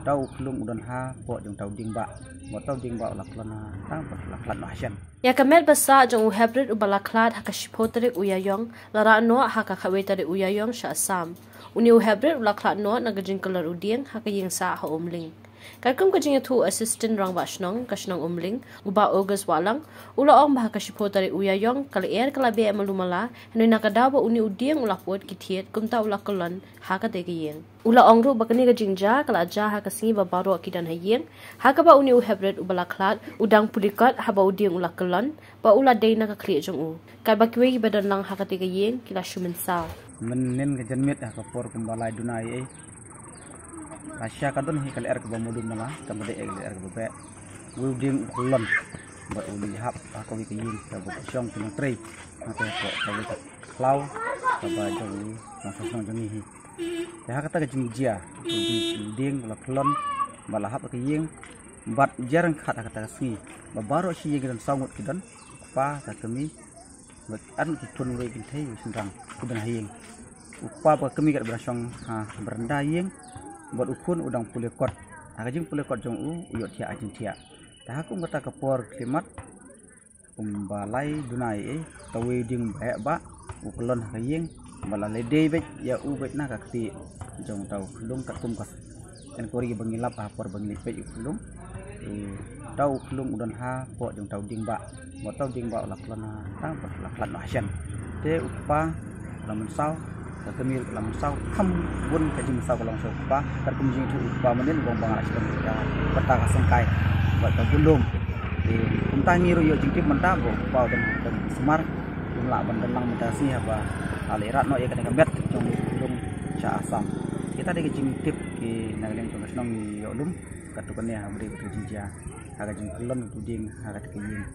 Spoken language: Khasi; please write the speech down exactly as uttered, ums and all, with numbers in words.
Uta u khlung u don hapoh jong uta u dieng bah. Bad uta u dieng bah u la khlon ha, tang ba la khlad noh ha shen. Ïa ka met ba sah jong u heprit uba la khlad ha ka shiphew tarik u Ïaïong la rah noh ha ka khatwei tarik u Ïaïong sha Assam. Une u heprit u la khlad noh na ka jingkular u dieng ha ka ïing sah ha Umling. Katkum ka jingïathuh u Assistant Rangbah Shnong ka shnong Umling, u Bah August Wahlang, u la ong ba ha ka shiphew tarik u Ïaïong ka lyer ka la beh malu mala, hynrei na ka daw ba une u dieng u la pud ki thied, kumta u la kyllon ha katei ka ïing. U la ong ruh ba kane ka jingjia ka la jia ha ka sngi ba baroh ki don ha ïing, ha kaba une u heprit uba la khlad u dang pule kot haba u dieng u la kyllon, ba u la dei na ka khlieh jong u. Katba kiwei kiba don lang ha katei ka ïing ki la shu mynsaw. Mynnin ka janmiet ha ka por kumba lai duna ei ei, la sha ka don hi ka lyer kaba malu mala, kam dei ka lyer kaba beh. Uwei u dieng u kyllon bad u leit hap ha kawei ka ïing kaba shong ki nongtrei. Hangta hapoh kawei ka khlaw kaba jong u nongshong shnong jong ngi hi. Te ha kata ka jingjia, u dieng, u dieng u la kyllon bad la hap ha ka ïing. Bad jia ryngkat ha kata ka sngi ba baroh shi ïing ki don saw ngut ki don, u kpa, ka kmie, bad ar ngut ki khun, wei kynthei wei shynrang ki don ha ïing. U kpa bad ka kmie kat ba dang shong ha baranda ïing, bad u khun u dang pule kot. Ha ka jingpule kot jong u, u ïohthiah ha jingthiah. Te ha kum kata ka por khyllipmat, kumba lai duna ei ei, uta uwei u dieng ba heh bah u kyllon ha ka ïing, bad la leit dei beit ïa u beit na ka kti jong uta u khlung katkum ka enquiry ba ngi lap ha por ba ngi leit peit u khlung. Te uta u khlung u don hapoh jong uta u dieng bah. Bad uta u dieng bah u la khlon ha, tang ba la khlad noh ha shen. Te u kpa u la mynsaw, ka kmie ruh ka la mynsaw, kham bun ka jingmynsaw ka long sha u kpa, katkum jingïathuh u kpa mynnin u ong ba nga la shu don ka bynta ka sengkai bad ka bun lum. Te kumta ngi ruh ïoh jingtip mynta ba u kpa u don ka jingsumar, um lah ban don lang mynta ka sngi haba la leit rah noh ïa kane ka met jong u khlung sha Assam. Kita dei ka jingtip ki na ka liang jong ka shnong ngi ïoh lum, katto katne ha ba dei ka jingjia ha ka jingkyllon u dieng ha kata ka ïing.